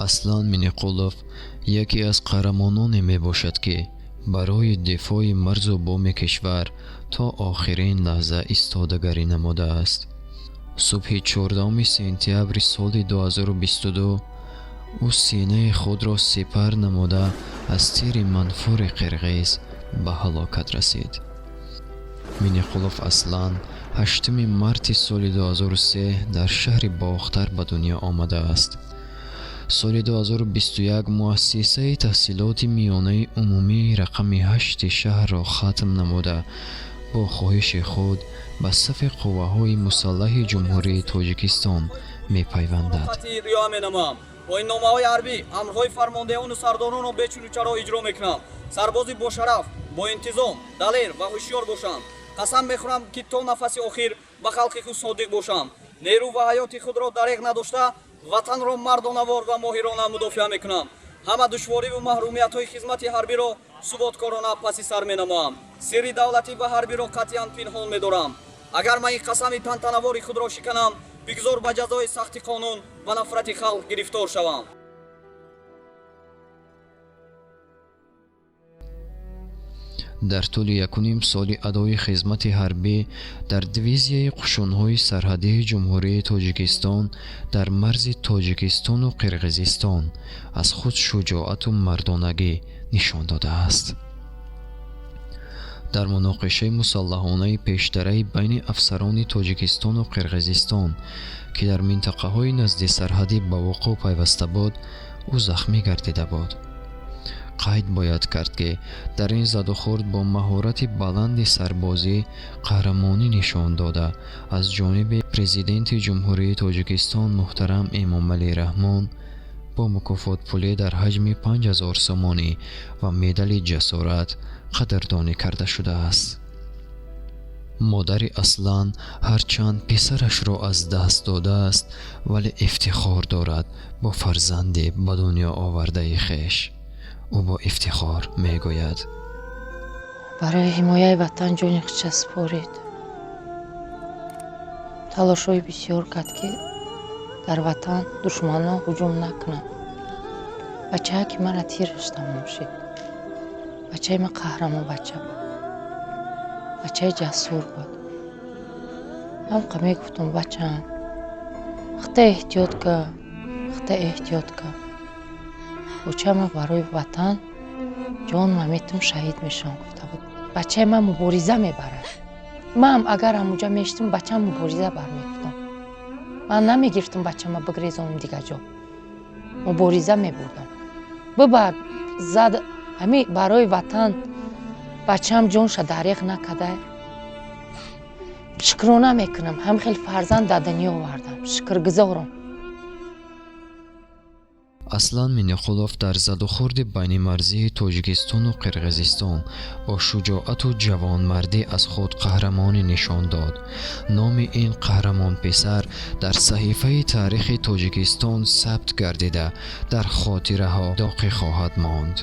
Аслан Миниқулов яке аз қаҳрамононе мебошад, ки барои дифои марзу буми кишвар то охирин лаҳза истодагарӣ намудааст. Субҳи 14 сентябри соли 2022 ӯ синаи худро сипар намуда аз тири манфури қирғиз ба ҳалокат расид. Миниқулов Аслан 8 марти соли 2003 дар шаҳри Бохтар ба дунё омадааст. Соли 2021 муассисаи таҳсилоти миёнаи умумии рақами 8 шаҳрро хатм намуда бо хоҳиши худ ба сафи қувваҳои мусаллаҳи Ҷумҳурии Тоҷикистон мепайвандад. Риоя менамоям. Оинномаҳои ҳарбӣ, амрҳои фармондеҳону сардоронро бечуну чаро иҷро мекунам. Сарбози бошараф, боинтизом, далер ва ҳушёр бошам. Қасам мехӯрам, ки то нафаси охир ба халқи худ содиқ бошам. Нерӯ ва ҳаёти худро дареғ надошта, ватанро мардонавор ва моҳирона мудофиа мекунам. Ҳама душвориву маҳрумиятҳои хизмати ҳарбиро суботкорона паси сар менамоям. Сирри давлатӣ ва ҳарбиро қатъиян пинҳон медорам. Агар ман ин қасами тантанавори худро шиканам, бигзор ба ҷазои сахти қонун ва нафрати халқ гирифтор шавам. Дар тӯли якуним соли адои хизмати ҳарбӣ дар дивизияи қушунҳои сарҳадии Ҷумҳурии Тоҷикистон дар марзи Тоҷикистону Қирғизистон аз худ шуҷоату мардонагӣ нишон додааст. Дар муноқишаи мусаллаҳонаи пештараи байни афсарони Тоҷикистону Қирғизистон, ки дар минтақаҳои наздисарҳадӣ ба вуқӯъ пайваста буд, ӯ захмӣ гардида буд. Қайд бояд кард, ки дар ин задухӯрд бо маҳорати баланди сарбозӣ қаҳрамонӣ нишон дода аз ҷониби Президенти Ҷумҳурии Тоҷикистон муҳтарам Эмомалӣ Раҳмон бо мукофотпулӣ дар ҳаҷми 5000 сомонӣ ва медали ҷасорат қадрдонӣ карда шудааст. Модари Аслан ҳарчанд писарашро аз даст додааст, вале ифтихор дорад бо фарзанде ба дунё овардаи хеш. Ӯ бо ифтихор мегӯяд: барои ҳимояи ватан ҷони худша супорид. Талошҳои бисёр кард, ки дар ватан душманон ҳуҷум накунанд. Бачае ки мара тираш тамом шид. Бачаи ман қаҳрамон бача буд. Бачаи ҷасур буд. Ҳамқа мегуфтам: бачаам, хита эҳтиёт ка, хита эҳтиёт ка. Бачаи ман барои ватан ҷон маметум шаҳид мешавам гуфта буд. Бачаи ман мубориза мебарад. Ман агар ҳамуҷа мештум, бачаам мубориза бармегуфтам. Ман намегирифтам бачама бигрезонам дигар ҷо. Мубориза мебурдам. Бибар зад ҳами барои ватан бачаам ҷонша дареғ накарда. Шукрона мекунам, ҳам хел фарзанд дар дунё овардам. Шукргузорам. Аслан Миниқулов дар задухӯрди байнимарзии Тоҷикистону Қирғизистон бо шуҷоату ҷавонмардӣ аз худ қаҳрамонӣ нишон дод. Номи ин қаҳрамонписар дар саҳифаи таърихи Тоҷикистон сабт гардида дар хотираҳо боқӣ хоҳад монд.